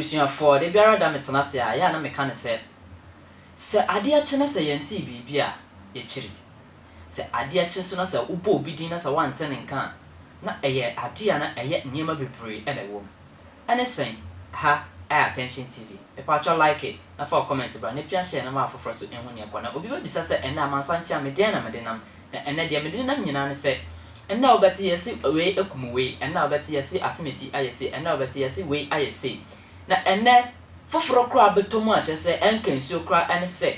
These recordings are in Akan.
Abusuafoɔ, da biara da metena ase a, ɛyɛ a na meka no sɛ, sɛ adeɛ kye na sɛ yɛntee biribi a, yɛkyiri. Sɛ adeɛ kye nso na sɛ wobɔ obi din na sɛ woante ne nka a, na ɛyɛ adeɛ a na ɛyɛ nneɛma bebree na ɛwɔ mu. Ɛne sɛn? Ha ɛyɛ Attention TV. Mepaakyɛw like na fa wo comment bra na pia share na ma afoforɔ nso nhu nea ɛkɔ. Na obi bɛbisa sɛ ɛnnɛ amansan kyea me deɛn na mede nam? Na ɛnnɛ deɛ mede nam nyinaa ne sɛ, ɛnnɛ a wobɛte yɛse wei akum wei, ɛnnɛ a wobɛte yɛse asemesi ayɛ sei, ɛnnɛ a wobɛte yɛse wei ayɛ sei. Na ɛnnɛ foforɔ koraa bɛtɔ mu a kyerɛ sɛ ɛnka nsuo koraa ɛne sɛ,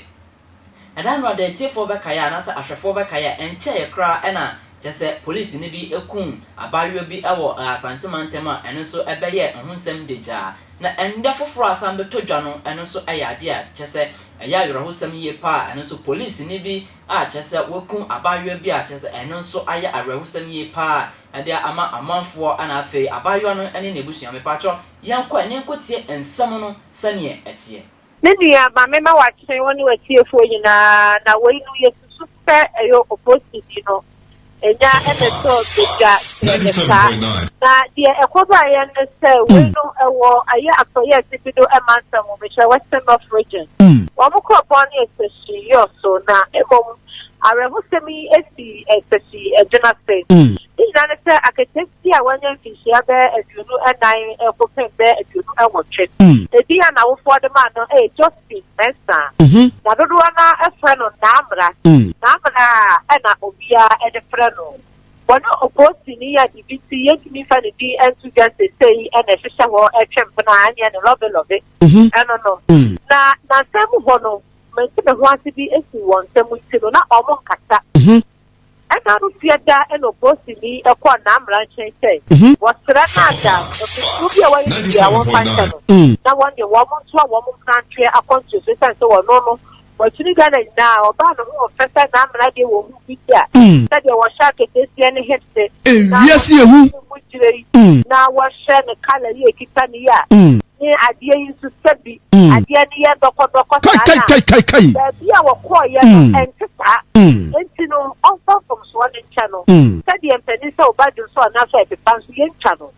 Ɛda no a, deɛ atiefoɔ bɛkae a, anaasɛ ahwɛfoɔ bɛkae a, ɛnkyɛeɛ koraa na kyerɛ sɛ polisini bi kum abaayewa bi wɔ Asante mantam a ɛno nso bɛyɛɛ ho nsɛm dagyaa. Na ɛnnɛ foforɔ a asan bɛtɔ dwa no, ɛno nso yɛ adeɛ a kyerɛ sɛ ɛyɛ awerɛhosɛm yie pa ara. Ɛno nso polisini bi a kyerɛ sɛ wakum abaayewa bi a kyerɛ sɛ ɛno nso ayɛ awerɛhosɛm yie pa ara de ama amanfoɔ na afei abaayewa no ne n'abusua. Mepakyɛw yɛnkɔ ɛ na yɛnkɔtie nsɛm no sɛdeɛ ɛteɛ. Me nua, ma memma wɔakye wo ne w'atiefoɔ nyinaa, na wei no yɛsusu sɛ ɛyɛ oposini no nya mmɛtɔɔ badwa kyerɛ ne saa. Na deɛ ɛkɔbaeɛ ne sɛ wei no ɛwɔ ɛyɛ atɔeɛ atifi do mantam mu, mekyerɛ Western North Region. Wɔn kuropɔn no yɛ Sɛhyi so, na mmom awerɛhosɛm yi sii Sɛhyi Adwene ase. Ne nyinaa ne sɛ aketesia a wanya mfinhyia bɛyɛ 24 kɔpem bɛyɛ 28. Edin a n'awofoɔ de maa no yɛ Josephine Mensah. Na dodoɔ no ara frɛ no Naamra. Naamra a ɛna obiara de frɛ no. Wɔne oposini a biribi nti yɛntumi mfa ne din nto dwa seesei na ɛhyehyɛ hɔ retwe mpena a ɛneɛ ne lɔve lɔve ɛno no. Na n'asɛm mu hɔ no, mente me ho ase bi si wɔn ntam nti no, na wɔn nkasa. Ɛna no fiada ɛna oposini kɔɔ Naamra nkyɛn sɛ wɔsrɛ no ada mfomsoɔ bi a wɔayɛ no biara wɔmfa nkyɛ no na wɔn deɛ wɔn ntoa wɔn mprantweɛ akɔntuo so ɛsiane sɛ wɔno no wɔakyini Ghana nyinaa ɔbaa ne ho ɔfɛ sɛ Naamra deɛ wɔn ho bi a sɛdeɛ wɔhyɛ aketeesia ne hipse na Ewiase ehu. mu gyere yi na wɔhyɛ ne colour yi ekita ne yi a ne adeɛ yi nso sɛbi adeɛ no yɛ dɔkɔdɔkɔ Kai saa kai na kai kai kai. baabi a wɔkɔɔyɛ no ɛnte saa. Nti no ɔmfa mfomsoɔ no nkyɛ no sɛdeɛ mpanin sɛ ɔba dwo nso anaasɛ ɛpepa nso yɛntwa no.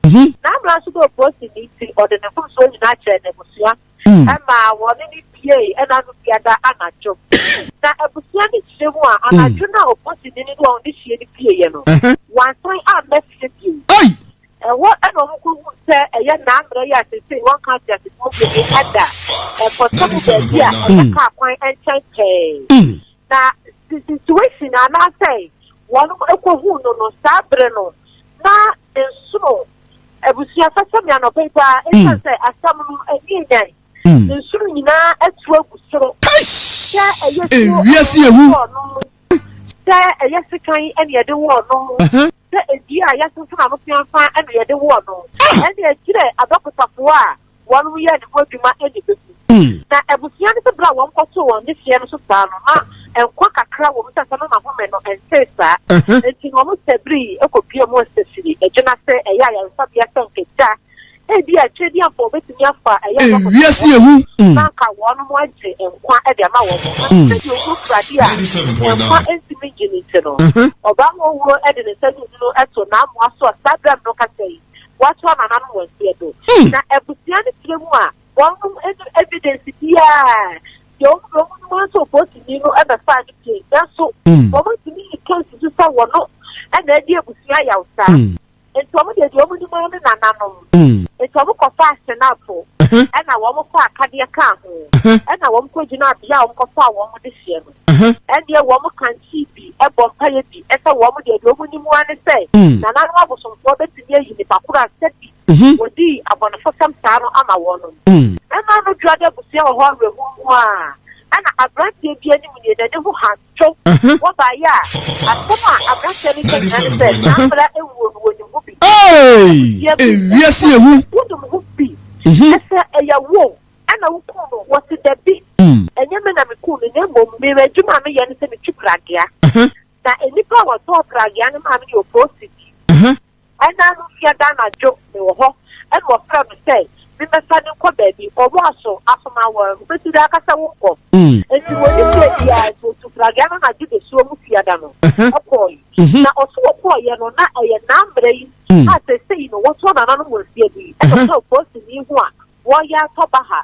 Naamra nso dɛ oposini nti ɔde ne mfomsoɔ nyinaa kyerɛ n'abusua ɛma wɔne ne pie ɛna no fiada anadwo. Na abusua no kyerɛ mu a anadwo no a oposini no ne wɔn de hyia no pieeɛ no, wansan amma fie bio. Ai! Ɛhɔ ɛna wɔn kɔhu sɛ ɛyɛ Naamra yi a seesei wɔnka ateasefoɔ bio yi ɛda mpɔtam baabi a ɛyɛ kaa kwan nkyɛn pɛɛ. Na the situation anaasɛ wɔn kɔhu no saa bere no na nsono abusua fɛsɛ mi anɔpɛ yi paa ɛsiane sɛ asɛm no ani nyan nsono nyinaa atu agu soro Kai! sɛ ɛyɛ tuo Ewiase ɛna ehu. yɛde wɔɔ no, sɛ ɛyɛ sekan ɛna yɛde wɔɔ no, sɛ edua a yɛasensene ano fiafa ɛna yɛde wɔɔ no, ɛna ɛkyerɛ adɔkotafoɔ a wɔn yɛ ne ho adwuma ɛna ɛbɛgu. Na abusua no sɛ bere a wɔn kɔtoo wɔn de no so saa no na nkwa kakra wɔ mu sɛ sɛ no n'ahome no ɛnsee saa. Nti na wɔn sɛ bere yi ɛkɔpie mu nsɛsiri adwena sɛ ɛyɛ ayaresabea sɛ nkagya ebi a akyire bi ampa wɔbɛtumi afa ɛyɛ Ewiase ehu. Na nka wɔn mo agye nkwa de ama wɔn mo sɛdeɛ owuo furade a nkwa ntumi ngye ne nti no ɔbaa ma owuo de ne nsa nunu to n'amoa so a saa berɛ no kasa yi wɔato anananom wɔn nseɛ do. Na abusua no kyerɛ mu a wɔn evidence biara deɛ wɔn nim nso oposini no ɛbɛfa ne pie, nanso wɔn ntumi yi case so sɛ wɔn no ɛna adi abusua yaw saa. Nti wɔn deɛ wɔn nim ne nananom. Nti wɔn kɔfa asenapo ɛna wɔn fa akadeɛ kaa ho ɛna wɔn kɔ gyina abea a wɔn kɔfa wɔn de hyɛ no ɛdeɛ wɔn kankyi bi ɛbɔ mpaeɛ bi ɛsɛ wɔn deɛ wɔn nim ara ne sɛ nananom abosomfoɔ bɛtumi ayi nipa koro a sɛbi wɔdi abɔnefosɛm saa no ama wɔn no. Ɛna no dwa de abusua wɔ hɔ awerɛho mu a ɛna aberanteɛ bi anim nie n'ani ho hantwo wɔbaeɛ a asɛm a aberanteɛ no ka nyinaa ne sɛ Naamra ewuo no wɔnim ho bi. Hey! Ewiase ehu. Wonim ho bi ɛsɛ ɛyɛ wo ɛna wokum no? Wɔsi dabi, ɛnyɛ me na mekum no, na mmom mmerɛ adwuma a meyɛ no sɛ metwi pragea na nnipa a wɔtɔɔ pragea no maa me yɛ opositi. Ɛna no fiada anadwo mewɔ hɔ ɛna wɔfrɛ me sɛ memmɛfa ne nkɔ baabi ɔmo aso asoma wɔn wobɛsi dɛ akasa wo nkɔ. Nti wɔne fie biara nti otu pragea no anadwo dasuo mu fiada no ɔkɔɔe. Na ɔso wɔkɔɔyɛ no na ɛyɛ Naammerɛ yi a seesei no wɔtoa nananom wɔ nseɛ bi ɛna ɔka oposini ho a Wɔreyɛ atɔ baha.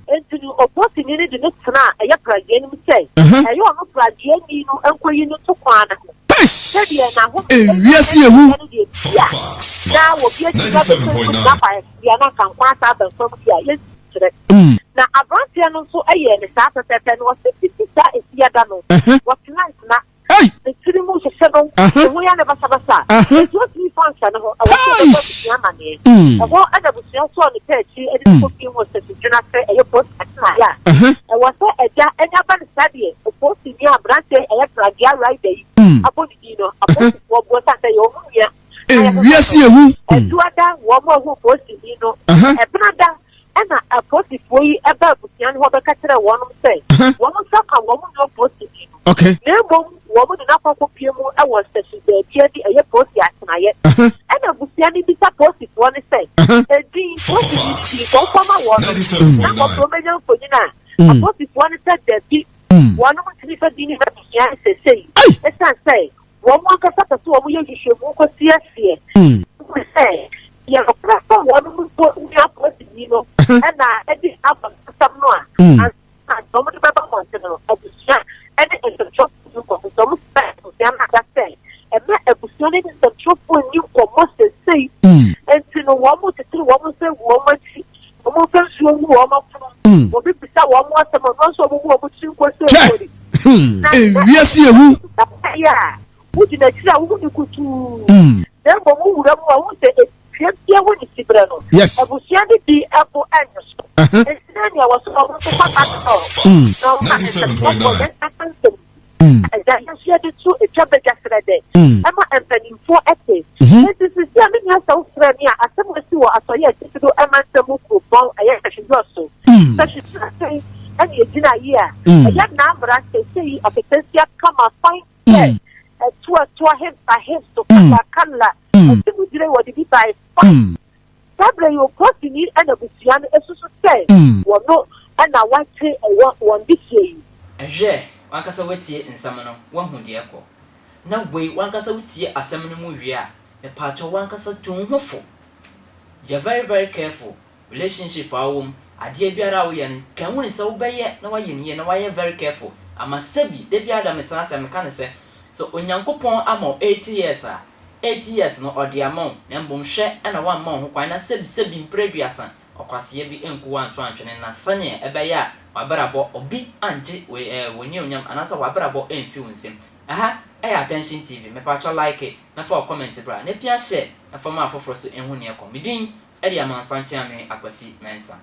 Enti no oposini no de no tenaa ɛyɛ pradeɛ no mu sɛ ɛyɛ ɔno pradeɛni no nkɔyi no to kwan no ho. Sɛdeɛ n'ahome Ewiase ehu. no deɛ bi a na wɔbi atumi abɛsɛn mu gyina kwaeɛ na anka nkwa asa aba nkwa mu deɛ a yɛntumi nkyerɛ. Na aberanteɛ no nso yɛɛ no saa pɛpɛɛpɛ na ɔse fiti saa efiada no wɔtena ntena Ne tiri mu hyehye no, ne ho yɛ no basabasa, enti ontumi mfa nhyɛ ne ho. Ɛwɔ sɛ ɔbɛbɔ abusua amanneɛ. Ɛhɔ na abusua sɔɔ ne pɛ akyi de no kɔpue wɔ nsasudwene ase, ɛyɛ polisi atenaeɛ a ɛwɔ sɛ agya anya ba no saa deɛ opolisini a aberanteɛ yi ɛyɛ Pragya Rider yi abɔ ne din no, apolisifoɔ boɔ sane sɛ ɛyɛ wɔn nua na yɛhwehwɛ Ewiase no. ehu. Aduada wɔn a wɔhuu polisini no, Ɛbenada Ɛnna apolisifoɔ yi baa abusua no hɔ bɛka kyerɛɛ wɔnom sɛ wɔn nsa ka wɔn nua polisini no, na mmom wɔn de no akɔ akɔpue mu wɔ nsɛso baabi adi ɛyɛ polisi atenaeɛ. Ɛnna abusua no bisa polisifoɔ no sɛ, Edin, polisini no din, wɔmfa ma wɔn no, na wɔpɛ wɔbɛnya mfonini a? Apolisifoɔ no sɛ, Dabi, wɔnom ntumi mfa din no mma abusua no seesei, ɛsiane sɛ Wɔn ankasa pɛ sɛ wɔyɛ nhwehwɛmu kɔsi aseɛ hunu sɛ ɛyɛ nokorɛ sɛ wɔn mpo nua polisini no na ɛde abɔnefosɛm no a, ansa na deɛ wɔde bɛba mmɔnten no, abusua ne nsɛmtwerɛfoɔ nni nkɔmmɔ. Nti wɔsrɛ abusua no ada sɛ mma abusua no ne nsɛmtwerɛfoɔ nni nkɔmmɔ seesei. Nti no wɔkyekyere wɔn nsa gu wɔn akyi, wɔmfa nsuo ngu wɔn afono, wɔbɛbisa wɔn asɛm a, ɔno nso wɔbu wɔn tiri nkɔsi nkɔdi. Na sɛ Ewiase ehu. Ɛyɛ a, wogyina akyiri a wohu no kutuu. Na mmom wowura mu a, wohu sɛ dua biara wɔ ne siberɛ no. Abusua no bi bo nnye so. Enti na nea wɔsɔ wɔn nso fa ba no na wɔma nsɛmtwerɛfoɔ yɛn ankasa nsɛm yi. Agya yɛn nso yɛde to twa badwa serɛ dɛ ɛma mpanimfoɔ te. Enti seesei a me nua sɛ wofrɛ me a, asɛm a asi wɔ Asɔeɛ Atifi do Mantam mu kuropɔn ɛyɛ Nhwehwɛ so. Sɛ hwehwɛ ase ɛna egyina yi a, ɛyɛ n'amra seesei ɔkɛtɛsia kama fan sɛ ɛtoɛtoa hips a hips so kala kala ɛti mu dire wɔde bi bae fan. Saa berɛ yi oposini ɛna abusua no esusu sɛ wɔno ɛna wate ɛwɔ wɔn dehyeɛ yi. Hwɛ, w'ankasa woatie nsɛm no, woahu deɛ ɛkɔ. Na wei, w'ankasa wotie asɛm no mu wie a, mepaakyɛw w'ankasa tu wo ho fo. Yɛ very very careful Relationship a wowɔ mu, adeɛ biara a woyɛ no, ka hunu sɛ wobɛyɛ na woayɛ no yie na woayɛ very careful ama sɛbi, da biara da metena ase a meka no sɛ, sɛ Onyankopɔn ama wo 80 years a, 80 years no ɔde ama wo na mbom hwɛ na wamma wo ho kwan na sɛbi sɛbi mprɛ aduasa ɔkwasea bi nku wo anto antwene na sɛdeɛ ɛbɛyɛ a w'abrabɔ obi angye wo eh w'anionyam anaasɛ w'abrabɔ amfi wo nsam. Ɛha yɛ Attention TV, mepakyɛw like na fa wo comment bra na pia share na fa ma afoforɔ so nhu neɛ ɛkɔ. Me din de Amansan Kyeame Akwasi Mensah.